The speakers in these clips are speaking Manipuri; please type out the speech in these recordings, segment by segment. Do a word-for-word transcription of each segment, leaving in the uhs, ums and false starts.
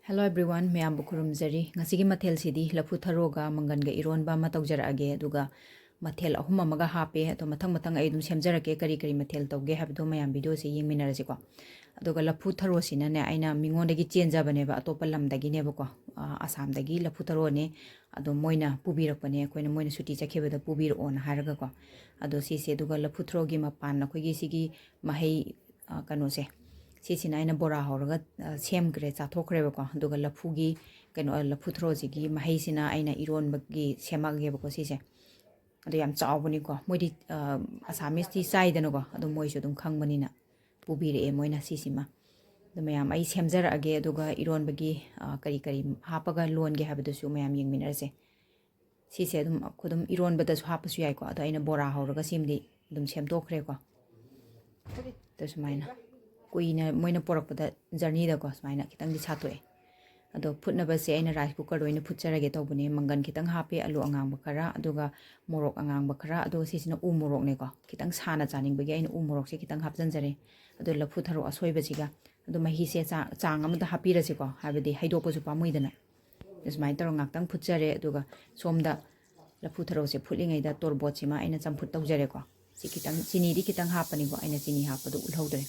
Hello everyone, ꯃꯌꯥꯝꯕꯨ ꯈꯨꯔꯨꯝꯖꯔꯤ꯫ ꯉꯁꯤꯒꯤ ꯃꯊꯦꯜꯁꯤꯗꯤ ꯂꯐꯨ ꯊꯔꯣꯒ ꯃꯪꯒꯟꯒ ꯏꯔꯣꯟꯕ ꯑꯃ ꯇꯧꯖꯔꯛꯑꯒꯦ, ꯑꯗꯨꯒ ꯃꯊꯦꯜ ꯑꯍꯨꯝ ꯑꯃꯒ ꯍꯥꯞꯄꯦ꯫ ꯑꯗꯣ ꯃꯊꯪ ꯃꯊꯪ ꯑꯩ ꯑꯗꯨꯝ ꯁꯦꯝꯖꯔꯛꯀꯦ, ꯀꯔꯤ ꯀꯔꯤ ꯃꯊꯦꯜ ꯇꯧꯒꯦ ꯍꯥꯏꯕꯗꯣ ꯃꯌꯥꯝ videoꯁꯦ ꯌꯦꯡꯃꯤꯟꯅꯔꯁꯤꯀꯣ꯫ ꯑꯗꯨꯒ ꯂꯐꯨ ꯊꯔꯣꯁꯤꯅꯅꯦ, ꯑꯩꯅ ꯃꯤꯉꯣꯟꯗꯒꯤ ꯆꯦꯟꯖꯕꯅꯦꯕ, ꯑꯇꯣꯞꯄ ꯂꯝꯗꯒꯤꯅꯦꯕꯀꯣ, ꯑ, ꯑꯁꯥꯝꯗꯒꯤ ꯂꯐꯨ ꯊꯔꯣꯅꯦ꯫ ꯑꯗꯣ ꯃꯣꯏꯅ ꯄꯨꯕꯤꯔꯛꯄꯅꯦ, ꯑꯩꯈꯣꯏꯅ, ꯃꯣꯏꯅ ꯁꯨꯇꯤ ꯆꯠꯈꯤꯕꯗ ꯄꯨꯕꯤꯔꯛꯑꯣꯅ ꯍꯥꯏꯔꯒꯀꯣ꯫ ꯑꯗꯣ ꯁꯤꯁꯦ, ꯑꯗꯨꯒ ꯂꯐꯨ ꯊꯔꯣꯒꯤ ꯃꯄꯥꯟ, ꯑꯩꯈꯣꯏꯒꯤ ꯁꯤꯒꯤ ꯃꯍꯩ, ꯑ, ꯀꯩꯅꯣꯁꯦ, ꯁꯤꯁꯤꯅ ꯑꯩꯅ ꯕꯣꯔꯥ ꯍꯧꯔꯒ, ꯑ, ꯁꯦꯝꯈ꯭ꯔꯦ, ꯆꯥꯊꯣꯛꯈ꯭ꯔꯦꯕꯀꯣ꯫ ꯑꯗꯨꯒ ꯂꯐꯨꯒꯤ ꯀꯩꯅꯣ, ꯂꯐꯨ ꯊꯔꯣꯁꯤꯒꯤ ꯃꯍꯩꯁꯤꯅ ꯑꯩꯅ ꯏꯔꯣꯟꯕꯒꯤ ꯁꯦꯝꯃꯛꯑꯒꯦꯕꯀꯣ ꯁꯤꯁꯦ꯫ ꯑꯗꯣ ꯌꯥꯝ ꯆꯥꯎꯕꯅꯤꯀꯣ, ꯃꯣꯏꯗꯤ, ꯑ, Assamese ꯇꯤ ꯆꯥꯏꯗꯅꯀꯣ, ꯑꯗꯣ ꯃꯣꯏꯁꯨ ꯑꯗꯨꯝ ꯈꯪꯕꯅꯤꯅ ꯄꯨꯕꯤꯔꯛꯑꯦ ꯃꯣꯏꯅ ꯁꯤꯁꯤꯃ꯫ ꯑꯗꯣ ꯃꯌꯥꯝ ꯑꯩ ꯁꯦꯝꯖꯔꯛꯑꯒꯦ, ꯑꯗꯨꯒ ꯏꯔꯣꯟꯕꯒꯤ, ꯑ, ꯀꯔꯤ ꯀꯔꯤ ꯍꯥꯞꯄꯒ ꯂꯣꯟꯒꯦ ꯍꯥꯏꯕꯗꯨꯁꯨ ꯃꯌꯥꯝ ꯌꯦꯡꯃꯤꯟꯅꯔꯁꯦ꯫ ꯁꯤꯁꯦ ꯑꯗꯨꯝ, ꯑꯩꯈꯣꯏ ꯑꯗꯨꯝ ꯏꯔꯣꯟꯕꯗꯁꯨ ꯍꯥꯞꯄꯁꯨ ꯌꯥꯏꯀꯣ, ꯑꯗꯣ ꯑꯩꯅ ꯕꯣꯔꯥ ꯍꯧꯔꯒ ꯁꯤꯃꯗꯤ ꯑꯗꯨꯝ ꯁꯦꯝꯗꯣꯛꯈ꯭ꯔꯦꯀꯣ꯫ ꯑꯗꯣ ꯁꯨꯃꯥꯏꯅ ꯀꯨꯏꯅ ꯃꯣꯏꯅ ꯄꯣꯔꯛꯄꯗ journey ꯗꯀꯣ ꯁꯨꯃꯥꯏꯅ ꯈꯤꯇꯪꯗꯤ ꯁꯥꯊꯣꯛꯑꯦ꯫ ꯑꯗꯣ ꯐꯨꯠꯅꯕꯁꯦ ꯑꯩꯅ rice cooker ꯗ ꯑꯣꯏꯅ ꯐꯨꯠꯆꯔꯒꯦ ꯇꯧꯕꯅꯦ꯫ ꯃꯪꯒꯟ ꯈꯤꯇꯪ ꯍꯥꯞꯄꯦ, ꯑꯂꯨ ꯑꯉꯥꯡꯕ ꯈꯔ, ꯑꯗꯨꯒ ꯃꯣꯔꯣꯛ ꯑꯉꯥꯡꯕ ꯈꯔ, ꯑꯗꯨꯒ ꯁꯤꯁꯤꯅ ꯎ ꯃꯣꯔꯣꯛꯅꯦꯀꯣ꯫ ꯈꯤꯇꯪ ꯁꯥꯅ ꯆꯥꯅꯤꯡꯕꯒꯤ ꯑꯩꯅ ꯎ ꯃꯣꯔꯣꯛꯁꯦ ꯈꯤꯇꯪ ꯍꯥꯞꯆꯤꯟꯖꯔꯦ꯫ ꯑꯗꯣ ꯂꯐꯨ ꯊꯔꯣ ꯑꯁꯣꯏꯕꯁꯤꯒ꯫ ꯑꯗꯣ ꯃꯍꯤꯁꯦ ꯆꯥ-, ꯆꯥꯡ ꯑꯃꯗ ꯍꯥꯞꯄꯤꯔꯁꯤꯀꯣ, ꯍꯥꯏꯕꯗꯤ ꯍꯩꯗꯣꯛꯄꯁꯨ ꯄꯥꯝꯃꯨꯏꯗꯅ꯫ ꯑꯗꯨ ꯁꯨꯃꯥꯏꯅ ꯇꯧꯔꯒ ꯉꯥꯛꯇꯪ ꯐꯨꯠꯆꯔꯦ꯫ ꯑꯗꯨꯒ ꯁꯣꯝꯗ ꯂꯐꯨ ꯊꯔꯣꯁꯦ ꯐꯨꯠꯂꯤꯉꯩꯗ ꯇꯣꯔꯕꯣꯠꯁꯤꯃ ꯑꯩꯅ ꯆꯝꯐꯨꯠ ꯇꯧꯖꯔꯦꯀꯣ꯫ ꯁꯤ ꯈꯤꯇꯪ, ꯆꯤꯅꯤꯗꯤ ꯈꯤꯇꯪ ꯍꯥꯞꯄꯅꯤꯀꯣ, ꯑꯩꯅ ꯆꯤꯅꯤ ꯍꯥꯞꯄꯗꯣ ꯎꯠꯍꯧꯗ꯭ꯔꯦ꯫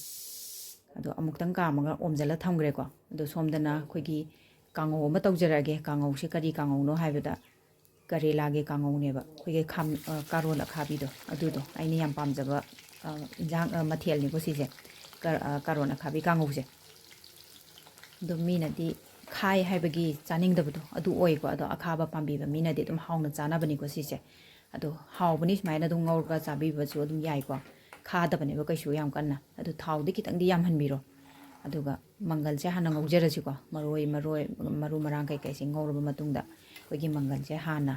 ꯑꯗꯣ ꯑꯃꯨꯛꯇꯪ ꯀꯥꯝꯃꯒ ꯑꯣꯝꯖꯜꯂ ꯊꯝꯈ꯭ꯔꯦꯀꯣ꯫ ꯑꯗꯣ ꯁꯣꯝꯗꯅ ꯑꯩꯈꯣꯏꯒꯤ ꯀꯥꯡꯉꯧ ꯑꯃ ꯇꯧꯖꯔꯛꯑꯒꯦ꯫ ꯀꯥꯡꯉꯧꯁꯦ ꯀꯔꯤ ꯀꯥꯡꯉꯧꯅꯣ ꯍꯥꯏꯕꯗ ꯀꯔꯦꯂꯥꯒꯤ ꯀꯥꯡꯉꯧꯅꯦꯕ꯫ ꯑꯩꯈꯣꯏꯒꯤ ꯈꯥꯝ-, ꯑ, ꯀꯥꯔꯣꯟ ꯑꯈꯥꯕꯤꯗꯣ ꯑꯗꯨꯗꯣ ꯑꯩꯅ ꯌꯥꯝ ꯄꯥꯝꯖꯕ, ꯑ, ꯏꯟꯖꯥꯡ, ꯑ, ꯃꯊꯦꯜꯅꯤꯀꯣ ꯁꯤꯁꯦ꯫ ꯀ-, ꯑ, ꯀꯥꯔꯣꯟ ꯑꯈꯥꯕꯤ ꯀꯥꯡꯉꯧꯁꯦ꯫ ꯑꯗꯣ ꯃꯤꯅꯗꯤ ꯈꯥꯏ ꯍꯥꯏꯕꯒꯤ ꯆꯥꯅꯤꯡꯗꯕꯗꯣ ꯑꯗꯨ ꯑꯣꯏꯀꯣ꯫ ꯑꯗꯣ ꯑꯈꯥꯕ ꯄꯥꯝꯕꯤꯕ ꯃꯤꯅꯗꯤ ꯑꯗꯨꯝ ꯍꯥꯎꯅ ꯆꯥꯅꯕꯅꯤꯀꯣ ꯁꯤꯁꯦ꯫ ꯑꯗꯣ ꯍꯥꯎꯕꯅꯤ, ꯁꯨꯃꯥꯏꯅ ꯑꯗꯨꯝ ꯉꯧꯔꯒ ꯆꯥꯕꯤꯕꯁꯨ ꯑꯗꯨꯝ ꯌꯥꯏꯀꯣ꯫ ꯈꯥꯗꯕꯅꯦꯕ ꯀꯩꯁꯨ ꯌꯥꯝ ꯀꯟꯅ꯫ ꯑꯗꯣ ꯊꯥꯎꯗꯤ ꯈꯤꯇꯪꯗꯤ ꯌꯥꯝꯍꯟꯕꯤꯔꯣ꯫ ꯑꯗꯨꯒ ꯃꯪꯒꯜꯁꯦ ꯍꯥꯟꯅ ꯉꯧꯖꯔꯁꯤꯀꯣ꯫ ꯃꯔꯣꯏ, ꯃꯔꯣꯏ, ꯃꯔꯨ ꯃꯔꯥꯡ ꯀꯩꯀꯩꯁꯦ ꯉꯧꯔꯕ ꯃꯇꯨꯡꯗ ꯑꯩꯈꯣꯏꯒꯤ ꯃꯪꯒꯜꯁꯦ ꯍꯥꯟꯅ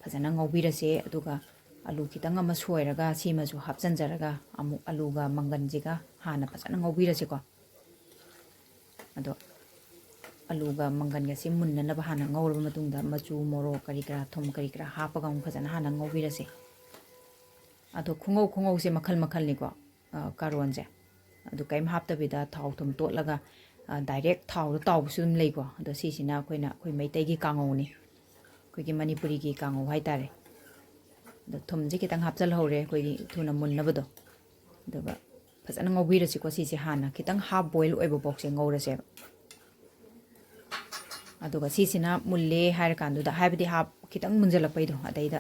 ꯐꯖꯅ ꯉꯧꯕꯤꯔꯁꯦ꯫ ꯑꯗꯨꯒ ꯑꯂꯨ ꯈꯤꯇꯪ ꯑꯃ ꯁꯣꯏꯔꯒ ꯁꯤꯃꯁꯨ ꯍꯥꯞꯆꯤꯟꯖꯔꯒ ꯑꯃꯨꯛ ꯑꯂꯨꯒ ꯃꯪꯒꯜꯁꯤꯒ ꯍꯥꯟꯅ ꯐꯖꯅ ꯉꯧꯕꯤꯔꯁꯤꯀꯣ꯫ ꯑꯗꯣ ꯑꯂꯨꯒ ꯃꯪꯒꯟꯒꯁꯤ ꯃꯨꯟꯅꯅꯕ ꯍꯥꯟꯅ ꯉꯧꯔꯕ ꯃꯇꯨꯡꯗ ꯃꯆꯨ, ꯃꯣꯔꯣꯛ, ꯀꯔꯤ ꯀꯔꯥ, ꯊꯨꯝ ꯀꯔꯤ ꯀꯔꯥ ꯍꯥꯞꯄꯒ ꯑꯃꯨꯛ ꯐꯖꯅ ꯍꯥꯟꯅ ꯉꯧꯕꯤꯔꯁꯦ꯫ ꯑꯗꯣ ꯈꯨꯉꯧ, ꯈꯨꯉꯧꯁꯦ ꯃꯈꯜ ꯃꯈꯜꯅꯤꯀꯣ, ꯑ, ꯀꯥꯔꯣꯟꯁꯦ꯫ ꯑꯗꯨ ꯀꯔꯤꯝ ꯍꯥꯞꯇꯕꯤꯗ ꯊꯥꯎ ꯊꯨꯝ ꯇꯣꯠꯂꯒ ꯗꯥꯏꯔꯦꯛ ꯊꯥꯎꯗ ꯇꯥꯎꯕꯁꯨ ꯑꯗꯨꯝ ꯂꯩꯀꯣ꯫ ꯑꯗꯣ ꯁꯤꯁꯤꯅ ꯑꯩꯈꯣꯏꯅ, ꯑꯩꯈꯣꯏ ꯃꯩꯇꯩꯒꯤ ꯀꯥꯡꯉꯧꯅꯤ, ꯑꯩꯈꯣꯏꯒꯤ ꯃꯅꯤꯄꯨꯔꯤꯒꯤ ꯀꯥꯡꯉꯧ ꯍꯥꯏꯇꯥꯔꯦ꯫ ꯑꯗꯣ ꯊꯨꯝꯁꯦ ꯈꯤꯇꯪ ꯍꯥꯞꯆꯤꯜꯍꯧꯔꯦ ꯑꯩꯈꯣꯏꯒꯤ ꯊꯨꯅ ꯃꯨꯟꯅꯕꯗꯣ꯫ ꯑꯗꯨꯒ ꯐꯖꯅ ꯉꯧꯕꯤꯔꯁꯤꯀꯣ꯫ ꯁꯤꯁꯦ ꯍꯥꯟꯅ ꯈꯤꯇꯪ half boil ꯑꯣꯏꯕ ꯐꯥꯎꯁꯦ ꯉꯧꯔꯁꯦꯕ꯫ ꯑꯗꯨꯒ ꯁꯤꯁꯤꯅ ꯃꯨꯜꯂꯦ ꯍꯥꯏꯔꯀꯥꯟꯗꯨꯗ, ꯍꯥꯏꯕꯗꯤ half ꯈꯤꯇꯪ ꯃꯨꯟꯖꯜꯂꯛꯄꯩꯗꯣ, ꯑꯗꯩꯗ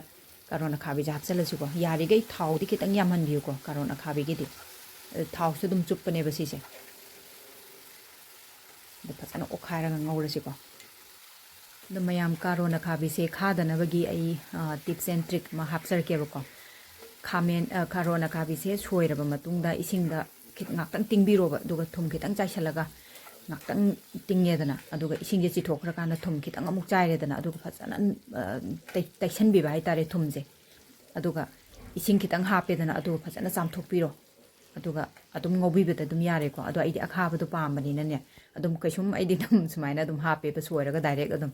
ꯀꯥꯔꯣꯟ ꯑꯈꯥꯕꯤꯁꯦ ꯍꯥꯞꯆꯤꯜꯂꯁꯤꯀꯣ꯫ ꯌꯥꯔꯤꯈꯩ ꯊꯥꯎꯗꯤ ꯈꯤꯇꯪ ꯌꯥꯝꯍꯟꯕꯤꯌꯨꯀꯣ ꯀꯥꯔꯣꯟ ꯑꯈꯥꯕꯤꯒꯤꯗꯤ꯫ ꯑꯗꯨ ꯊꯥꯎꯁꯨ ꯑꯗꯨꯝ ꯆꯨꯞꯄꯅꯦꯕ ꯁꯤꯁꯦ꯫ ꯑꯗꯨ ꯐꯖꯅ ꯑꯣꯠꯈꯥꯏꯔꯒ ꯉꯧꯔꯁꯤꯀꯣ꯫ ꯑꯗꯣ ꯃꯌꯥꯝ, ꯀꯥꯔꯣꯟ ꯑꯈꯥꯕꯤꯁꯦ ꯈꯥꯗꯅꯕꯒꯤ ꯑꯩ, ꯑ, tips and trick ꯑꯃ ꯍꯥꯞꯆꯔꯛꯀꯦꯕꯀꯣ꯫ ꯈꯥꯃꯦꯟ, ꯑ, ꯀꯥꯔꯣꯟ ꯑꯈꯥꯕꯤꯁꯦ ꯁꯣꯏꯔꯕ ꯃꯇꯨꯡꯗ ꯏꯁꯤꯡꯗ ꯈꯤꯠ-, ꯉꯥꯛꯇꯪ ꯇꯤꯡꯕꯤꯔꯣꯕ꯫ ꯑꯗꯨꯒ ꯊꯨꯝ ꯈꯤꯇꯪ ꯆꯥꯏꯁꯤꯜꯂꯒ ꯉꯥꯛꯇꯪ ꯇꯤꯡꯉꯦꯗꯅ, ꯑꯗꯨꯒ ꯏꯁꯤꯡꯁꯦ ꯆꯤꯊꯣꯛꯈ꯭ꯔꯀꯥꯟꯗ ꯊꯨꯝ ꯈꯤꯇꯪ ꯑꯃꯨꯛ ꯆꯥꯏꯔꯦꯗꯅ, ꯑꯗꯨꯒ ꯐꯖꯅ, ꯑ, ꯇꯩ-, ꯇꯩꯁꯟꯕꯤꯕ ꯍꯥꯏꯇꯥꯔꯦ ꯊꯨꯝꯁꯦ꯫ ꯑꯗꯨꯒ ꯏꯁꯤꯡ ꯈꯤꯇꯪ ꯍꯥꯞꯄꯦꯗꯅ, ꯑꯗꯨꯒ ꯐꯖꯅ ꯆꯥꯝꯊꯣꯛꯄꯤꯔꯣ꯫ ꯑꯗꯨꯒ ꯑꯗꯨꯝ ꯉꯧꯕꯤꯕꯗ ꯑꯗꯨꯝ ꯌꯥꯔꯦꯀꯣ꯫ ꯑꯗꯣ ꯑꯩꯗꯤ ꯑꯈꯥꯕꯗꯣ ꯄꯥꯝꯕꯅꯤꯅꯅꯦ, ꯑꯗꯨꯝ ꯀꯩꯁꯨꯝ ꯑꯩꯗꯤ ꯑꯗꯨꯝ ꯁꯨꯃꯥꯏꯅ ꯑꯗꯨꯝ ꯍꯥꯞꯄꯦꯕ, ꯁꯣꯏꯔꯒ direct ꯑꯗꯨꯝ꯫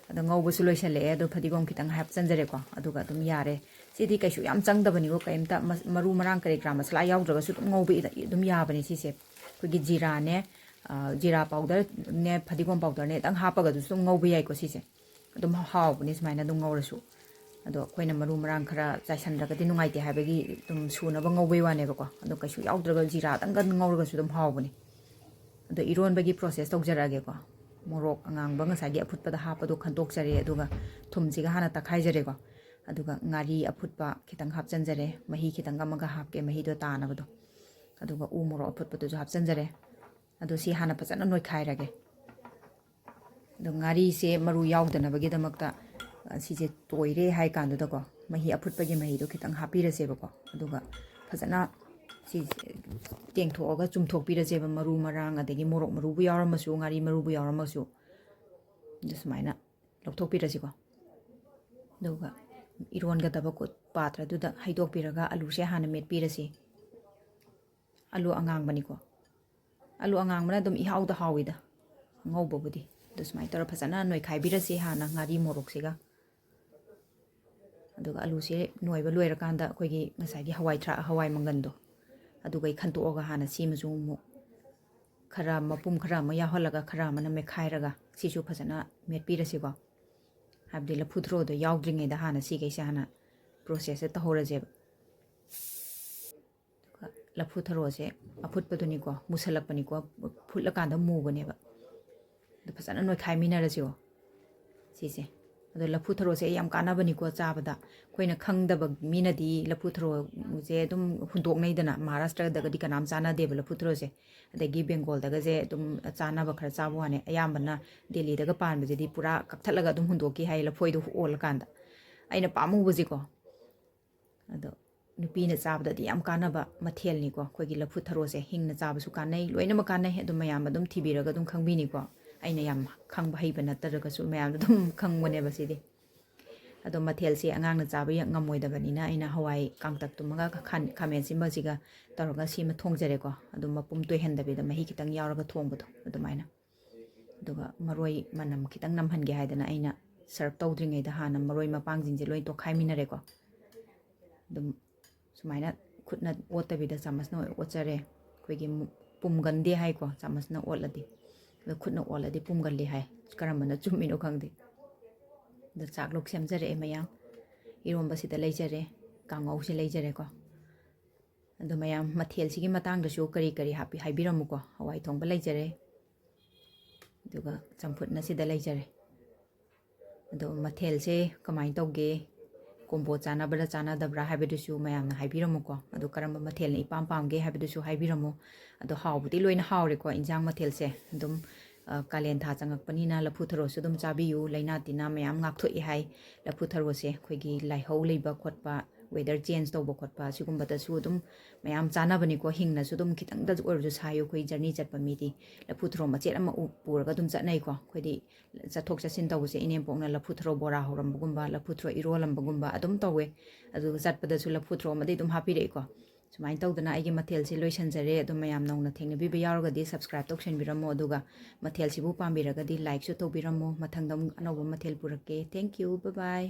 ꯑꯗꯣ ꯉꯧꯕꯁꯨ ꯂꯣꯏꯁꯜꯂꯛꯑꯦ, ꯑꯗꯣ ꯐꯗꯤꯒꯣꯝ ꯈꯤꯇꯪ ꯍꯥꯞꯆꯟꯖꯔꯦꯀꯣ꯫ ꯑꯗꯨꯒ ꯑꯗꯨꯝ ꯌꯥꯔꯦ꯫ ꯁꯤꯗꯤ ꯀꯩꯁꯨ ꯌꯥꯝ ꯆꯪꯗꯕꯅꯤꯀꯣ, ꯀꯩꯝꯇ ꯃ-, ꯃꯔꯨ ꯃꯔꯥꯡ ꯀꯔꯤ ꯀꯔꯥ ꯃꯁꯥꯂꯥ ꯌꯥꯎꯗ꯭ꯔꯒꯁꯨ ꯑꯗꯨꯝ ꯉꯧꯕ ꯏ-, ꯑꯗꯨꯝ ꯌꯥꯕꯅꯦ ꯁꯤꯁꯦ꯫ ꯑꯩꯈꯣꯏꯒꯤ ꯖꯤꯔꯥꯅꯦ, ꯑ, ꯖꯤꯔꯥ powderꯅꯦ, ꯐꯗꯤꯒꯣꯝ powderꯅꯦ ꯈꯤꯇꯪ ꯍꯥꯞꯄꯒ ꯑꯗꯨꯁꯨ ꯑꯗꯨꯝ ꯉꯧꯕ ꯌꯥꯏꯀꯣ ꯁꯤꯁꯦ꯫ ꯑꯗꯨꯝ ꯍꯥꯎꯕꯅꯦ ꯁꯨꯃꯥꯏꯅ ꯑꯗꯨꯝ ꯉꯧꯔꯁꯨ꯫ ꯑꯗꯣ ꯑꯩꯈꯣꯏꯅ ꯃꯔꯨ ꯃꯔꯥꯡ ꯈꯔ ꯆꯥꯏꯁꯟꯗ꯭ꯔꯒꯗꯤ ꯅꯨꯡꯉꯥꯏꯇꯦ ꯍꯥꯏꯕꯒꯤ ꯑꯗꯨꯝ ꯁꯨꯅꯕ ꯉꯧꯕꯩ ꯋꯥꯅꯦꯕꯀꯣ꯫ ꯑꯗꯣ ꯀꯩꯁꯨ ꯌꯥꯎꯗ꯭ꯔꯒ ꯖꯤꯔꯥꯗꯪꯒ ꯉꯧꯔꯒꯁꯨ ꯑꯗꯨꯝ ꯍꯥꯎꯕꯅꯦ꯫ ꯑꯗꯣ ꯏꯔꯣꯟꯕꯒꯤ process ꯇꯧꯖꯔꯛꯑꯒꯦꯀꯣ꯫ ꯃꯣꯔꯣꯛ ꯑꯉꯥꯡꯕ ꯉꯁꯥꯏꯒꯤ ꯑꯐꯨꯠꯄꯗ ꯍꯥꯞꯄꯗꯣ ꯈꯟꯇꯣꯛꯆꯔꯦ, ꯑꯗꯨꯒ ꯊꯨꯝꯁꯤꯒ ꯍꯥꯟꯅ ꯇꯛꯈꯥꯏꯖꯔꯦꯀꯣ꯫ ꯑꯗꯨꯒ ꯉꯥꯔꯤ ꯑꯐꯨꯠꯄ ꯈꯤꯇꯪ ꯍꯥꯞꯆꯟꯖꯔꯦ, ꯃꯍꯤ ꯈꯤꯇꯪ ꯑꯃꯒ ꯍꯥꯞꯀꯦ, ꯃꯍꯤꯗꯣ ꯇꯥꯅꯕꯗꯣ꯫ ꯑꯗꯨꯒ ꯎ ꯃꯣꯔꯣꯛ ꯑꯐꯨꯠꯄꯗꯨꯁꯨ ꯍꯥꯞꯆꯟꯖꯔꯦ꯫ ꯑꯗꯣ ꯁꯤ ꯍꯥꯟꯅ ꯐꯖꯅ ꯅꯣꯏꯈꯥꯏꯔꯒꯦ꯫ ꯑꯗꯣ ꯉꯥꯔꯤꯁꯦ ꯃꯔꯨ ꯌꯥꯎꯗꯅꯕꯒꯤꯗꯃꯛꯇ, ꯑ, ꯁꯤꯁꯦ ꯇꯣꯏꯔꯦ ꯍꯥꯏ ꯀꯥꯟꯗꯨꯗꯀꯣ, ꯃꯍꯤ ꯑꯐꯨꯠꯄꯒꯤ ꯃꯍꯤꯗꯣ ꯈꯤꯇꯪ ꯍꯥꯞꯄꯤꯔꯁꯦꯕꯀꯣ꯫ ꯑꯗꯨꯒ ꯐꯖꯅ ꯁꯤ ꯇꯦꯡꯊꯣꯛꯑꯒ ꯆꯨꯝꯊꯣꯛꯄꯤꯔꯁꯦꯕ, ꯃꯔꯨ ꯃꯔꯥꯡ ꯑꯗꯒꯤ ꯃꯣꯔꯣꯛ ꯃꯔꯨꯕꯨ ꯌꯥꯎꯔꯝꯃꯁꯨ, ꯉꯥꯔꯤ ꯃꯔꯨꯕꯨ ꯌꯥꯎꯔꯝꯃꯁꯨ, ꯑꯗꯨ ꯁꯨꯃꯥꯏꯅ ꯂꯧꯊꯣꯛꯄꯤꯔꯁꯤꯀꯣ꯫ ꯑꯗꯨꯒ ꯏꯔꯣꯟꯒꯗꯕ ꯀꯨꯠ-, ꯄꯥꯇ꯭ꯔꯗꯨꯗ ꯍꯩꯗꯣꯛꯄꯤꯔꯒ ꯑꯂꯨꯁꯦ ꯍꯥꯟꯅ ꯃꯦꯠꯄꯤꯔꯁꯤ꯫ ꯑꯂꯨ ꯑꯉꯥꯡꯕꯅꯤꯀꯣ꯫ ꯑꯂꯨ ꯑꯉꯥꯡꯕꯅ ꯑꯗꯨꯝ ꯏꯍꯥꯎꯗ ꯍꯥꯎꯋꯤꯗ, ꯑꯉꯧꯕꯕꯨꯗꯤ꯫ ꯑꯗꯨ ꯁꯨꯃꯥꯏꯅ ꯇꯧꯔ ꯐꯖꯅ ꯅꯣꯏꯈꯥꯏꯕꯤꯔꯁꯤ ꯍꯥꯟꯅ ꯉꯥꯔꯤ ꯃꯣꯔꯣꯛꯁꯤꯒ꯫ ꯑꯗꯨꯒ ꯑꯂꯨꯁꯦ ꯅꯣꯏꯕ ꯂꯣꯏꯔꯀꯥꯟꯗ ꯑꯩꯈꯣꯏꯒꯤ ꯉꯁꯥꯏꯒꯤ ꯍꯋꯥꯏ ꯊ꯭ꯔꯥꯛ, ꯍꯋꯥꯏ ꯃꯪꯒꯟꯗꯣ, ꯑꯗꯨꯒꯩ ꯈꯟꯇꯣꯛꯑꯒ ꯍꯥꯟꯅ ꯁꯦꯝꯃꯁꯨ ꯑꯃꯨꯛ ꯈꯔ ꯃꯄꯨꯝ ꯈꯔ ꯑꯃ ꯌꯥꯎꯍꯜꯂꯒ ꯈꯔ ꯑꯃꯅ ꯃꯦꯠꯈꯥꯏꯔꯒ ꯁꯤꯁꯨ ꯐꯖꯅ ꯃꯦꯠꯄꯤꯔꯁꯤꯀꯣ꯫ ꯍꯥꯏꯕꯗꯤ ꯂꯐꯨ ꯊꯔꯣꯗꯣ ꯌꯥꯎꯗ꯭ꯔꯤꯉꯩꯗ ꯍꯥꯟꯅ ꯁꯤꯈꯩꯁꯦ ꯍꯥꯟꯅ processꯁꯦ ꯇꯧꯍꯧꯔꯁꯦꯕ꯫ ꯑꯗꯨꯒ ꯂꯐꯨ ꯊꯔꯣꯁꯦ ꯑꯐꯨꯠꯄꯗꯨꯅꯤꯀꯣ, ꯃꯨꯁꯜꯂꯛꯄꯅꯤꯀꯣ, ꯐꯨꯠꯂꯀꯥꯟꯗ ꯃꯨꯕꯅꯦꯕ꯫ ꯑꯗꯨ ꯐꯖꯅ ꯅꯣꯏꯈꯥꯏꯃꯤꯟꯅꯔꯁꯤꯀꯣ꯫ ꯁꯤꯁꯦ꯫ ꯑꯗꯣ ꯂꯐꯨ ꯊꯔꯣꯁꯦ ꯌꯥꯝ ꯀꯥꯟꯅꯕꯅꯤꯀꯣ ꯆꯥꯕꯗ꯫ ꯑꯩꯈꯣꯏꯅ ꯈꯪꯗꯕ ꯃꯤꯅꯗꯤ ꯂꯐꯨ ꯊꯔꯣꯁꯦ ꯑꯗꯨꯝ ꯍꯨꯟꯗꯣꯛꯅꯩꯗꯅ, ꯃꯍꯥꯔꯥꯁꯇ꯭ꯔꯗꯒꯗꯤ ꯀꯅꯥꯝ ꯆꯥꯅꯗꯦꯕ ꯂꯐꯨ ꯊꯔꯣꯁꯦ꯫ ꯑꯗꯒꯤ ꯕꯦꯡꯒꯣꯜꯗꯒꯁꯦ ꯑꯗꯨꯝ ꯆꯥꯅꯕ ꯈꯔ ꯆꯥꯕ ꯋꯥꯅꯦ, ꯑꯌꯥꯝꯕꯅ ꯗꯦꯜꯂꯤꯗꯒ ꯄꯥꯟꯕꯁꯤꯗꯤ ꯄꯨꯔꯥ ꯀꯛꯊꯠꯂꯒ ꯑꯗꯨꯝ ꯍꯨꯟꯗꯣꯛꯈꯤ ꯍꯥꯏ ꯂꯐꯣꯏꯗꯣ ꯑꯣꯜꯂꯀꯥꯟꯗ꯫ ꯑꯩꯅ ꯄꯥꯝꯃꯨꯕꯁꯦꯀꯣ꯫ ꯑꯗꯣ ꯅꯨꯄꯤꯅ ꯆꯥꯕꯗꯗꯤ ꯌꯥꯝ ꯀꯥꯟꯅꯕ ꯃꯊꯦꯜꯅꯤꯀꯣ꯫ ꯑꯩꯈꯣꯏꯒꯤ ꯂꯐꯨ ꯊꯔꯣꯁꯦ ꯍꯤꯡꯅ ꯆꯥꯕꯁꯨ ꯀꯥꯟꯅꯩ, ꯂꯣꯏꯅꯃꯛ ꯀꯥꯟꯅꯩ꯫ ꯑꯗꯨꯝ ꯃꯌꯥꯝ ꯑꯗꯨꯝ ꯊꯤꯕꯤꯔꯒ ꯑꯗꯨꯝ ꯈꯪꯕꯤꯅꯤꯀꯣ꯫ ꯑꯩꯅ ꯌꯥꯝ ꯈꯪꯕ ꯍꯩꯕ ꯅꯠꯇ꯭ꯔꯒꯁꯨ ꯃꯌꯥꯝꯅ ꯑꯗꯨꯝ ꯈꯪꯕꯅꯦꯕ ꯁꯤꯗꯤ꯫ ꯑꯗꯣ ꯃꯊꯦꯜꯁꯦ ꯑꯉꯥꯡꯅ ꯆꯥꯕ ꯌꯥꯝ ꯉꯝꯃꯣꯏꯗꯕꯅꯤꯅ ꯑꯩꯅ ꯍꯋꯥꯏ ꯀꯥꯡꯇꯛꯇꯨꯃꯒ ꯈꯥ-, ꯈꯥꯃꯦꯟ ꯑꯁꯤꯟꯕꯁꯤꯒ ꯇꯧꯔꯒ ꯁꯤꯃ ꯊꯣꯡꯖꯔꯦꯀꯣ꯫ ꯑꯗꯨꯝ ꯃꯄꯨꯝ ꯇꯣꯏꯍꯟꯗꯕꯤꯗ ꯃꯍꯤ ꯈꯤꯇꯪ ꯌꯥꯎꯔꯒ ꯊꯣꯡꯕꯗꯣ ꯑꯗꯨꯃꯥꯏꯅ꯫ ꯑꯗꯨꯒ ꯃꯔꯣꯏ ꯃꯅꯝ ꯈꯤꯇꯪ ꯅꯝꯍꯟꯒꯦ ꯍꯥꯏꯗꯅ ꯑꯩꯅ serve ꯇꯧꯗ꯭ꯔꯤꯉꯩꯗ ꯍꯥꯟꯅ ꯃꯔꯣꯏ ꯃꯄꯥꯡꯁꯤꯡꯁꯦ ꯂꯣꯏ ꯇꯣꯈꯥꯏꯃꯤꯟꯅꯔꯦꯀꯣ꯫ ꯑꯗꯨꯝ ꯁꯨꯃꯥꯏꯅ ꯈꯨꯠꯅ ꯑꯣꯠꯇꯕꯤꯗ ꯆꯥꯃꯁꯅ ꯑꯣꯏꯅ ꯑꯣꯠꯆꯔꯦ꯫ ꯑꯩꯈꯣꯏꯒꯤ ꯃꯨ-, ꯄꯨꯝꯒꯟꯗꯦ ꯍꯥꯏꯀꯣ, ꯆꯥꯃꯁꯅ ꯑꯣꯠꯂꯗꯤ꯫ ꯑꯗꯣ ꯈꯨꯠꯅ ꯑꯣꯠꯂꯗꯤ ꯄꯨꯝꯒꯜꯂꯤ ꯍꯥꯏ꯫ ꯀꯔꯝꯕꯅ ꯆꯨꯝꯃꯤꯅꯣ ꯈꯪꯗꯦ꯫ ꯑꯗꯣ ꯆꯥꯛ ꯂꯣꯛ ꯁꯦꯝꯖꯔꯛꯑꯦ ꯃꯌꯥꯝ꯫ ꯏꯔꯣꯝꯕꯁꯤꯗ ꯂꯩꯖꯔꯦ, ꯀꯥꯡꯉꯧꯁꯦ ꯂꯩꯖꯔꯦꯀꯣ꯫ ꯑꯗꯣ ꯃꯌꯥꯝ ꯃꯊꯦꯜꯁꯤꯒꯤ ꯃꯇꯥꯡꯗꯁꯨ ꯀꯔꯤ ꯀꯔꯤ ꯍꯥꯞꯄꯤ ꯍꯥꯏꯕꯤꯔꯝꯃꯨꯀꯣ꯫ ꯍꯋꯥꯏ ꯊꯣꯡꯕ ꯂꯩꯖꯔꯦ, ꯑꯗꯨꯒ ꯆꯝꯐꯨꯠꯅ ꯁꯤꯗ ꯂꯩꯖꯔꯦ꯫ ꯑꯗꯣ ꯃꯊꯦꯜꯁꯦ ꯀꯃꯥꯏꯅ ꯇꯧꯒꯦ, combo ꯆꯥꯟꯅꯕ꯭ꯔꯥ ꯆꯥꯟꯅꯗꯕ꯭ꯔꯥ ꯍꯥꯏꯕꯗꯨꯁꯨ ꯃꯌꯥꯝꯅ ꯍꯥꯏꯕꯤꯔꯝꯃꯨꯀꯣ꯫ ꯑꯗꯣ ꯀꯔꯝꯕ ꯃꯊꯦꯜꯅ ꯏꯄꯥꯝ ꯄꯥꯝꯒꯦ ꯍꯥꯏꯕꯗꯨꯁꯨ ꯍꯥꯏꯕꯤꯔꯝꯃꯨ꯫ ꯑꯗꯣ ꯍꯥꯎꯕꯗꯤ ꯂꯣꯏꯅ ꯍꯥꯎꯔꯦꯀꯣ ꯏꯟꯖꯥꯡ ꯃꯊꯦꯜꯁꯦ꯫ ꯑꯗꯨꯝ, ꯑ, ꯀꯥꯂꯦꯟ ꯊꯥ ꯆꯪꯉꯛꯄꯅꯤꯅ ꯂꯐꯨ ꯊꯔꯣꯁꯨ ꯑꯗꯨꯝ ꯆꯥꯕꯤꯌꯨ, ꯂꯥꯏꯅꯥ ꯇꯤꯟꯅꯥ ꯃꯌꯥꯝ ꯉꯥꯛꯊꯣꯛꯏ ꯍꯥꯏ꯫ ꯂꯐꯨ ꯊꯔꯣꯁꯦ ꯑꯩꯈꯣꯏꯒꯤ ꯂꯥꯏꯍꯧ ꯂꯩꯕ ꯈꯣꯠꯄ, weather change ꯇꯧꯕ ꯈꯣꯠꯄ, ꯁꯤꯒꯨꯝꯕꯗꯁꯨ ꯑꯗꯨꯝ ꯃꯌꯥꯝ ꯆꯥꯅꯕꯅꯤꯀꯣ꯫ ꯍꯤꯡꯅꯁꯨ ꯑꯗꯨꯝ ꯈꯤꯇꯪꯗꯁꯨ ꯑꯣꯏꯔꯁꯨ ꯁꯥꯏꯌꯨ꯫ ꯑꯩꯈꯣꯏ journey ꯆꯠꯄ ꯃꯤꯗꯤ ꯂꯐꯨ ꯊꯔꯣ ꯃꯆꯦꯠ ꯑꯃ ꯎ-, ꯄꯨꯔꯒ ꯑꯗꯨꯝ ꯆꯠꯅꯩꯀꯣ꯫ ꯑꯩꯈꯣꯏꯗꯤ ꯆꯠꯊꯣꯛ ꯆꯠꯁꯤꯟ ꯇꯧꯕꯁꯦ ꯏꯅꯦꯝꯄꯣꯛꯅ ꯂꯐꯨ ꯊꯔꯣ ꯕꯣꯔꯥ ꯍꯧꯔꯝꯕꯒꯨꯝꯕ, ꯂꯐꯨ ꯊꯔꯣ ꯏꯔꯣꯜꯂꯝꯕꯒꯨꯝꯕ ꯑꯗꯨꯝ ꯇꯧꯋꯦ꯫ ꯑꯗꯨꯒ ꯆꯠꯄꯗꯁꯨ ꯂꯐꯨ ꯊꯔꯣ ꯑꯃꯗꯤ ꯑꯗꯨꯝ ꯍꯥꯞꯄꯤꯔꯛꯏꯀꯣ꯫ ꯁꯨꯃꯥꯏꯅ ꯇꯧꯗꯅ ꯑꯩꯒꯤ ꯃꯊꯦꯜꯁꯦ ꯂꯣꯏꯁꯤꯟꯖꯔꯦ꯫ ꯑꯗꯣ ꯃꯌꯥꯝ ꯅꯧꯅ ꯊꯦꯡꯅꯕꯤꯕ ꯌꯥꯎꯔꯒꯗꯤ subscribe ꯇꯧꯁꯟꯕꯤꯔꯝꯃꯣ, ꯑꯗꯨꯒ ꯃꯊꯦꯜꯁꯤꯕꯨ ꯄꯥꯝꯕꯤꯔꯒꯗꯤ likeꯁꯨ ꯇꯧꯕꯤꯔꯝꯃꯣ꯫ ꯃꯊꯪꯗ ꯑꯃꯨꯛ ꯑꯅꯧꯕ ꯃꯊꯦꯜ ꯄꯨꯔꯛꯀꯦ꯫ Thank you, bye bye꯫